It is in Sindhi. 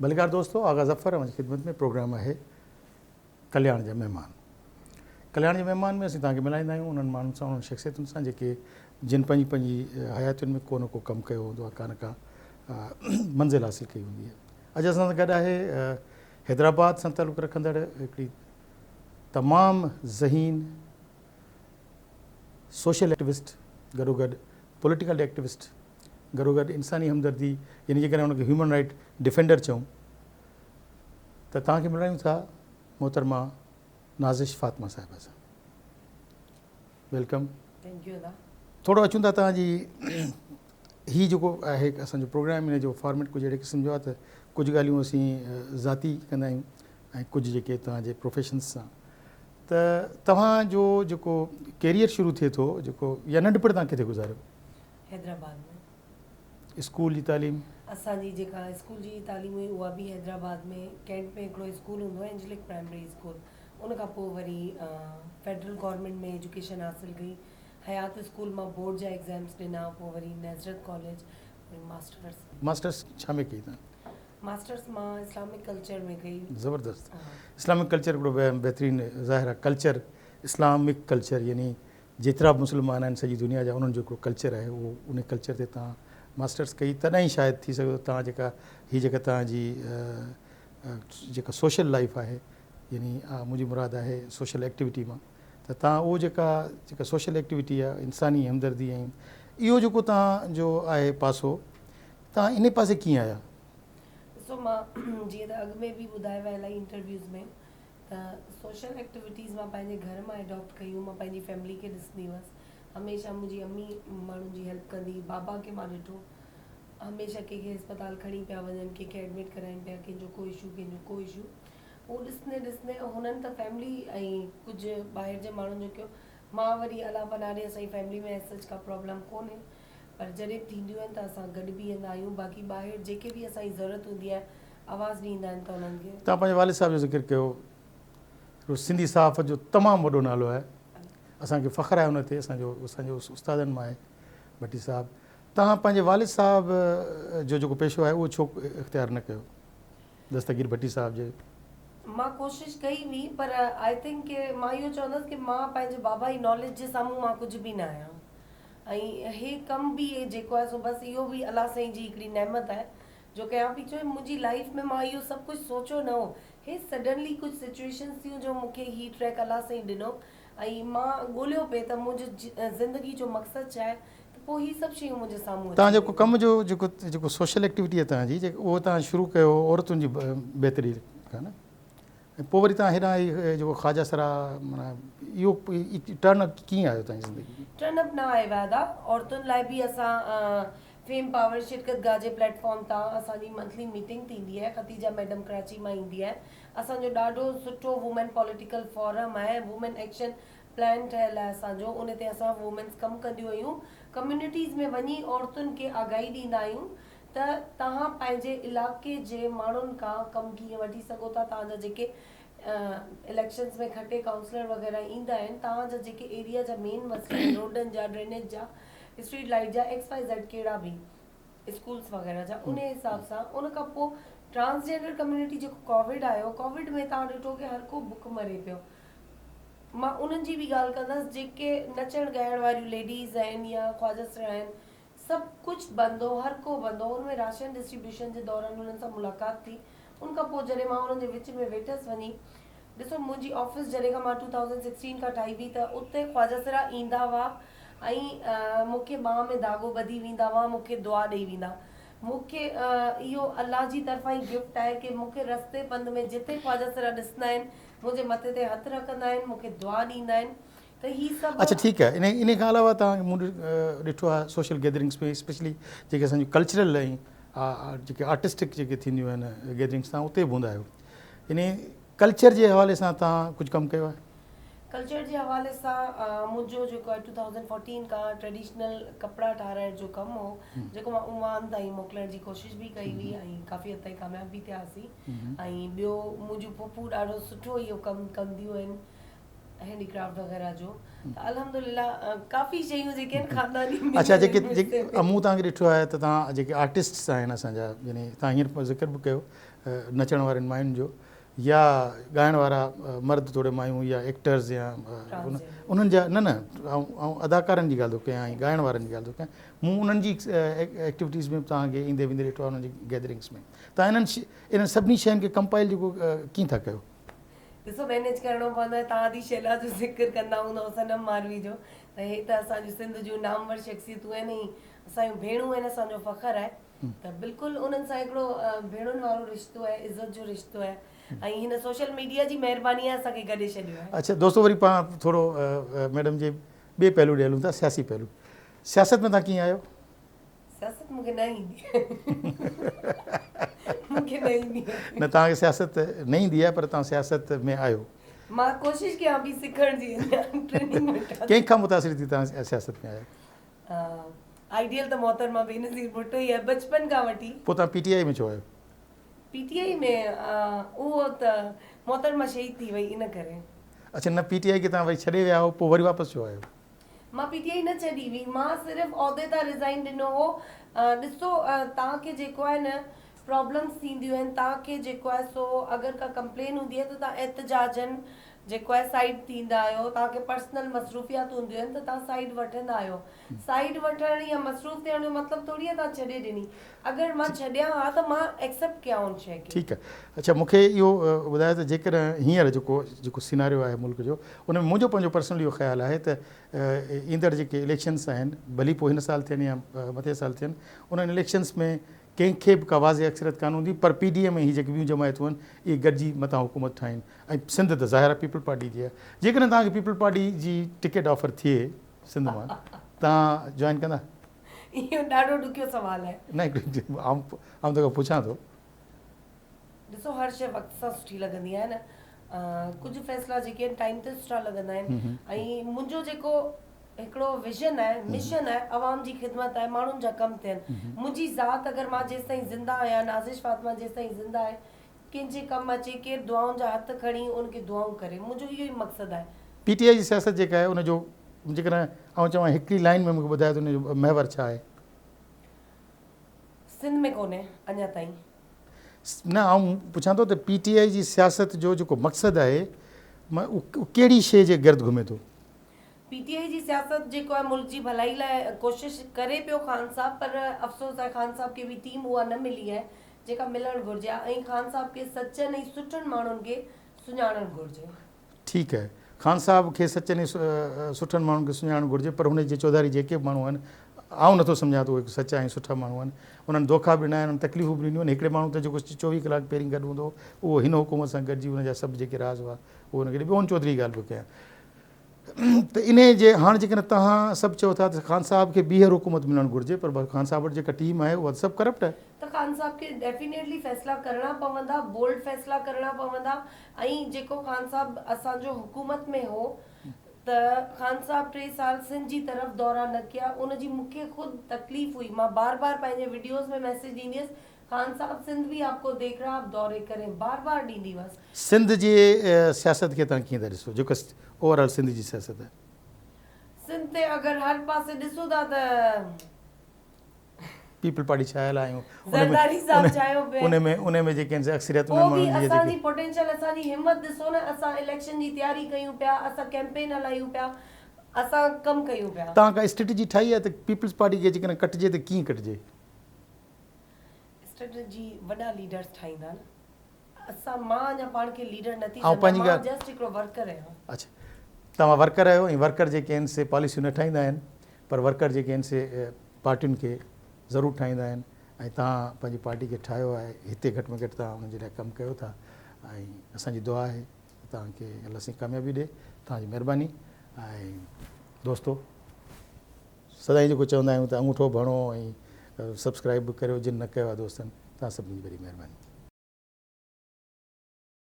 ڀليڪار دوستو آغا ظفر اوهان جي خدمت ۾ پروگرام آهي ڪلياڻ جا مهمان ڪلياڻ جي مهمان ۾ اسين توهان کي ملائيندا آهيون انهن ماڻهن سان انهن شخصيتن سان جيڪي جن پنهنجي پنهنجي حياتين ۾ ڪو نه ڪو ڪم ڪيو هوندو آهي ڪا نه ڪا منزل حاصل ڪئي هوندي آهي اڄ اسان سان گڏ آهي حيدرآباد سان تعلق رکندڙ هڪڙي تمام ذهين سوشل ايڪٽوسٽ گڏوگڏ پوليٽيڪل ايڪٽوسٽ گڏوگڏ انساني همدردي يعني جيڪڏهن ان کي هيومن رائيٽ ڊفينڊر چئون ته توهان کي ملايون ٿا محترمه نازش فاطمه صاحبه سان. Welcome. Thank you ادا. ٿورو اچون ٿا توهان جي هي جيڪو آهي اسان جو پروگرام ان جو فارميٽ ڪجهه اهڙي قسم جو آهي ته ڪجهه ڳالهيون اسين ذاتي ڪندا آهيون ۽ ڪجهه جيڪي توهان جي پروفيشنس سان ته توهان جو جيڪو ڪيريئر شروع ٿئي ٿو جيڪو يا ننڍپڻ توهان ڪٿي گذاريو؟ حيدرآباد ۾. اسڪول جي تعليم؟ اسان جي جيڪا اسڪول جي تعليم هئي اها به حيدرآباد ۾ ڪينٽ ۾ هڪڙو اسڪول هوندو هو اينجلڪ پرائمري اسڪول ان کان پوء وري فيڊرل گورنمينٽ ۾ ايجوڪيشن حاصل ڪئي حيات اسڪول مان بورڊ جا ايگزامس ڏنا پوء وري نيزرت ڪاليج وري ماسٽرس. ماسٽرس ڇا ۾ ڪئي توهان؟ ماسٽرس مان اسلامڪ ڪلچر ۾ ڪئي. زبردست اسلامڪ ڪلچر هڪڙو بهترين ظاهر آهي ڪلچر اسلامڪ ڪلچر يعني جيترا به مسلمان آهن سڄي دنيا جا انهن جو هڪڙو ڪلچر آهي اهو ان ڪلچر تي توهان ماسٽرس ڪئي تڏهن ئي شايد ٿي سگهي ٿو توهان جيڪا هي جيڪا توهان جي جيڪا سوشل لائف آهي يعني منهنجي مراد آهي سوشل ايڪٽيوٽي مان ته توهان اهو جيڪا جيڪا سوشل ايڪٽيوٽي آهي انساني همدردي ۽ اهو جيڪو توهان جو آهي پاسو توهان ان پاسي ڪيئن آيا؟ ڏسو مان جيئن ته اڳ ۾ به ٻڌايو آهي الاهي انٽرويوز ۾ ته سوشل ايڪٽيوٽيز مان پنهنجي گهر مان اڊاپٽ ڪيون مان پنهنجي فيملي کي ڏسندي هئس هميشه منهنجي امي ماڻهن جي هيلپ ڪندي هئي بابا کي مان ڏٺو هميشه ڪنهن کي اسپتال کڻي پيا وڃن ڪنهن کي ايڊمٽ ڪرائين پيا ڪنهن جو ڪو اشو ڪنهن جو ڪو اشو اهو ڏسندي ڏسندي هنن ته فيملي ۽ ڪجهه ٻاهر جي ماڻهن جو ڪيو مان وري الله پناهه ڏي اسان جي فيملي ۾ ايز سچ ڪا پرابلم ڪونهي پر جڏهن به ٿينديون آهن ته اسان گڏ بيهندا آهيون باقي ٻاهر جيڪي به اسان جي ضرورت هوندي آهي آواز ڏيندا آهن ته انهن کي. توهان پنهنجي والد صاحب جو ذڪر ڪيو هڪڙو سنڌي صحافت جو تمام وڏو نالو آهي اسان کي فخر آهي ان تي اسان جو اسان جو استادن مان آهي ڀٽي صاحب توهان پنهنجي والد صاحب جو جيڪو پيشو آهي اهو ڇو اختيار نه ڪيو دستگير ڀٽي صاحب جي. مان ڪوشش ڪئي هئي پر I think ڪي مان اهو چوندس ڪي مان پنهنجي بابا جي ناليج جي سامهون مان ڪجهه به نه آهيان ۽ هي ڪم به جيڪو آهي سو بس اهو به الله سائين جي هڪڙي نعمت آهي جو ڪيان پئي ڇو منهنجي لائيف ۾ مان اهو سڀ ڪجهه سوچيو نه هو هي سڊنلي ڪجهه سچوئيشنس ٿيون جو مون کي هي ٽريڪ الله سائين ڏنو ۽ مان ڳوليو پئي ته منهنجو زندگي جو مقصد ڇا آهي ته پوء هي سڀ شيون منهنجي سامهون اچي توهان جيڪو ڪم جو جيڪو جيڪو سوشل ايڪٽيوٽي آهي توهان جي جيڪو اهو توهان شروع ڪيو عورتن جي بهتري کان نه ۽ پوء وري توهان هيڏانهن هي جيڪو خواجه سرا معنيٰ اهو ٽرن اپ ڪيئن آيو توهان جي زندگي ۾؟ ٽرن اپ نه آيو آهي ادا عورتن لاء به اسان فيم پاور شرڪت گاهه جي پليٽ فارم تان اسان جي منٿلي ميٽنگ ٿيندي آهي خديجه ميڊم ڪراچي مان ايندي آهي اسان جو ڏاڍو سٺو وومين پوليٽيڪل فورم آهي وومين ايڪشن پلان ٺهيل آهي اسان جو ان تي اسان وومينس ڪم ڪنديون آهيون ڪميونٽيز ۾ وڃي عورتن کي آگاهي ڏيندا آهيون ته توهان پنهنجي علائقي جي ماڻهن کان ڪم ڪيئن وٺي سگهو ٿا توهان جا جيڪي اليڪشنز ۾ کٽي ڪائونسلر وغيره ايندا آهن توهان جا جيڪي ايريا جا مين مسئلا آهن روڊن جا ڊرينيج جا اسٽريٽ لائيٽ جا ايڪس وائي زيڊ ڪهڙا به اسڪولس وغيره جا انهي حساب سان ان کان پوء ٽرانس جينڊر ڪميونٽي جيڪو ڪووڊ آيو ڪووڊ ۾ توهان ڏٺو ڪي هر ڪو بک مري پيو مان انهن جي به ڳالهه ڪندس جيڪي نچڻ ڳائڻ واريون ليڊيز آهن يا خواجه سرا آهن سڀ ڪجهه بند هو هر ڪو بند هو ان ۾ راشن ڊسٽريبيوشن جي دوران انهن سان ملاقات ٿي ان کان پوء جڏهن مان انهن جي وچ ۾ ويٺس وڃي ڏسو منهنجي آفيس جڏهن کان مان ٽو ٿائوزنڊ سڪسٽين کان ٺاهي هئي ته اتي خواجه سرا ايندا هئا ۽ مون کي ٻانهن ۾ ڌاڳو ٻڌي ويندا هئا مون کي دعا ڏئي ويندا مون کي اهو الله جي طرفان ئي گفٽ آهي ڪي مون کي رستي پنڌ ۾ جتي خواجه سرا ڏسندا آهن منهنجي مٿي تي هٿ رکندا آهن مون کي دعا ڏيندا آهن ته هي سڀ اڇا ٺيڪ آهي انهي انهي کان علاوه توهان کي مون ڏٺو آهي سوشل گيدرنگس ۾ اسپيشلي جيڪي اسان جون ڪلچرل ۽ جيڪي آرٽسٽڪ جيڪي ٿينديون آهن گيدرنگس توهان اتي به هوندا آهيو يعني ڪلچر جي حوالي سان توهان ڪجهه ڪم ڪيو آهي؟ ڪلچر جي حوالي سان منهنجو جيڪو آهي ٽو ٿائوزنڊ فورٽين کان ٽريڊيشنل ڪپڙا ٺاهرائڻ جو ڪم هو جيڪو مان عمان تائين موڪلڻ جي ڪوشش به ڪئي هئي ۽ ڪافي حد تائين ڪامياب به ٿياسين ۽ ٻيو منهنجون پڦو ڏاڍو سٺو اهو ڪم ڪنديون آهن هينڊي ڪرافٽ وغيره جو ته الحمدلله ڪافي شيون جيڪي آهن خانداني اڇا جيڪي مون توهان کي ڏٺو آهي ته توهان جيڪي آرٽسٽس آهن اسان جا يعني توهان هينئر ذڪر به ڪيو نچڻ وارين ماين جو يا ڳائڻ وارا مرد توڙي مايون يا ايڪٽرز يا انهن جا نه نه آئون اداڪارن جي ڳالهه ٿو ڪيان ۽ ڳائڻ وارن جي ڳالهه ٿو ڪيان مون انهن جي ايڪٽيوٽيز ۾ به توهان کي ايندي ويندي ڏٺو آهي انهن جي گيدرنگس ۾ توهان انهن انهن سڀني شين کي ڪمپائل جيڪو ڪيئن ٿا ڪيو؟ ڏسو مينيج ڪرڻو پوندو آهي توهان ادي شيلا جو ذڪر ڪندا هوندؤ صنم ماروي جو ته هي ته اسان جون سنڌ جون نامور شخصيتون آهن ۽ اسان جون ڀيڻون آهن اسان جو فخر آهي ته بلڪل انهن سان هڪڙو ڀيڻن وارو رشتو آهي عزت جو رشتو آهي ۽ هن سوشل ميڊيا جي مهرباني آهي اسان کي گڏي ڇڏيو آهي. اڇا دوستو وري پاڻ ٿورو ميڊم جي ٻئي پهلو ڏي هلون ٿا سياسي پهلو سياست ۾ توهان ڪيئن آيو؟ سياست مون کي نه ايندي مون کي نه ايندي نه توهان کي سياست نه ايندي آهي پر توهان سياست ۾ آهيو. مان ڪوشش ڪيان پئي سکڻ جي اڃا ٽريننگ وٺان ٿي. ڪنهن کان متاثر ٿي توهان سياست ۾ آيا؟ آئيڊيل ته محترمه بينظير ڀٽو ئي آهي بچپن کان وٺي. پوء توهان پي ٽي آء ۾ ڇو آيو؟ پي ٽي آء ۾ اهو ته محترمه شهيد ٿي وئي ان ڪري. اڇا نه پي ٽي آء کي توهان وري ڇڏي ويا هئو پوء وري واپس ڇو آيو؟ مان پي ٽي آء نه ڇڏي هئي مان صرف عهدي تان ريزائن ڏنو هو ڏسو توهان کي جيڪو آهي نه پرابلمس ٿينديون آهن توهان کي جيڪو آهي سو اگر ڪا ڪمپلين هوندي آهي ته توهان احتجاجن جيڪو آهي سائيڊ ٿيندا آهيو توهان کي پرسنل مصروفيات هونديون آهن ته توهان سائيڊ وٺندا آهيو سائيڊ وٺڻ يا مصروف ٿيڻ جو مطلب ٿوري آهي توهان ڇڏي ڏني اگر مان ڇڏيان ها ته مان ايڪسيپٽ ڪيان ان شيء کي. ٺيڪ آهي اڇا مون کي اهو ٻڌايو ته جيڪڏهن هينئر جيڪو جيڪو سيناريو آهي ملڪ جو ان ۾ منهنجو پنهنجو پرسنل اهو خيال آهي ته ايندڙ جيڪي اليڪشنس آهن ڀلي پوء هن سال ٿين يا مٿي سال ٿين انهن اليڪشنس ۾ ڪنهن کي به ڪا واضح اڪثريت ڪانه هوندي پر پي ڊي ايم ۽ هي جيڪي ٻيون جماعتون آهن اهي گڏجي متان حڪومت ٺاهين ۽ سنڌ ته ظاهر آهي پيپلز پارٽي جي آهي جيڪڏهن توهان کي پيپلز پارٽي جي ٽڪيٽ آفر ٿئي سنڌ مان توهان جوائن ڪندا؟ اهو ڏاڍو ڏکيو سوال آهي. نه هڪڙي عام عام توکان پڇان ٿو. ڏسو هر شيء وقت سان سٺي لڳندي آهي نه ڪجهه فيصلا جيڪي آهن ٽائيم تي سٺا لڳندا آهن ۽ منهنجو جيڪو هڪڙو ويزن آهي مشن آهي عوام جي خدمت آهي ماڻهن جا ڪم ٿين منهنجي ذات اگر مان جيستائين زنده آهيان نازش فاطمه جيستائين زنده آهي ڪنهن جي ڪم اچي ڪير دعائن جا هٿ کڻي ان کي دعائون ڪري منهنجو اهو ئي مقصد آهي. پي ٽي آء جي سياست جيڪا آهي ان جو جيڪڏهن آئون چوان هڪڙي لائين ۾ مون کي ٻڌايو ته ان جو محور ڇا آهي؟ سنڌ ۾ ڪونهي اڃا تائين. نه آئون پڇان ٿو ته پي ٽي آء جي سياست جو جيڪو مقصد آهي اهو ڪهڙي شيء جي گرد گهمي ٿو؟ پي ٽي آء جي سياست جيڪو آهي ملڪ جي ڀلائي لاء ڪوشش ڪري پيو خان صاحب پر افسوس آهي خان صاحب کي به ٽيم اها نه ملي آهي جيڪا ملڻ گهرجي ها ۽ خان صاحب کي سچن ۽ سٺن ماڻهن کي سڃاڻڻ گهرجي. ٺيڪ آهي خان صاحب کي سچن ۽ سٺن ماڻهن کي سڃاڻڻ گهرجي پر هن جي چوڌاري جيڪي به ماڻهو آهن آئون نٿو سمجهان ته اهي سچا ۽ سٺا ماڻهو آهن انهن دوکا به ڏنا آهن انهن تڪليفون به ڏنيون آهن هڪڙي ماڻهو ته جيڪو 24 ڪلاڪ پهرين گڏ هوندو هو اهو هن حڪومت سان گڏجي ان جا سڀ جيڪي راز هئا اهو هن کي ڏي ٻيو چوڌري جي ڳالهه پيو ڪيان ته انهي جي هاڻ جيڪڏهن توهان سڀ چئو ٿا ته خان صاحب کي ٻيهر حڪومت ملڻ گهرجي پر خان صاحب وٽ جيڪا ٽيم آهي اها ته سڀ ڪرپٽ آهي. ته خان صاحب کي ڊيفينيٽلي فيصلا ڪرڻا پوندا، بولڊ فيصلا ڪرڻا پوندا ۽ جيڪو خان صاحب اسان جو حڪومت ۾ هو ته خان صاحب ٽي سال سنڌ جي طرف دورا نه ڪيا ان جي مون کي خود تڪليف هئي مان بار بار پنهنجي وڊيوز ۾ ميسيج ڏيندي هيس خان صاحب سنڌ ڀي آپ ڪو ديک رها آپ دوري ڪرين بار بار ڏيندي هئس. سنڌ جي سياست کي توهان ڪيئن ٿا ڏسو جيڪا اوور آل سنڌ جي سياست آهي. سنڌ تي اگر هر پاسي ڏسون ٿا ته. پيپلز پارٽي ڇايل آهي زرداري صاحب ڇايو پيو ان ۾ ان ۾ جيڪي آهن سي اڪثريت انهن ماڻهن جي اسان جي پوٽينشل اسان جي همت ڏسو نه اسان اليڪشن جي تياري ڪيون پيا اسان ڪيمپين هلايون پيا اسان ڪم ڪيون پيا. توهان ڪا اسٽريٽجي ٺاهي آهي ته پيپلز پارٽي کي جيڪڏهن ڪٽجي ته ڪيئن ڪٽجي؟ اسٽريٽجي وڏا ليڊرز ٺاهيندا نه اسان مان اڃا پاڻ کي ليڊر نه ٿي سمجهان مان جسٽ هڪڙو ورڪر آهيان. اڇا توهان ورڪر آهيو ۽ ورڪر جيڪي آهن سي پاليسيون نه ٺاهيندا آهن پر ورڪر جيڪي آهن سي پارٽين کي ضرور ٺاهيندا آهن ۽ توهان پنهنجي پارٽي کي ٺاهيو آهي هتي گهٽ ۾ گهٽ توهان ان جي لاء ڪم ڪيو ٿا ۽ اسان جي دعا آهي ته توهان کي الله سائين ڪاميابي ڏي توهان جي مهرباني ۽ دوستو سدائين جيڪو چوندا آهيون ته انگوٺو به هڻو ۽ سبسڪرائيب به ڪريو جن نه ڪيو آهي دوستن توهان سڀني جي وڏي مهرباني.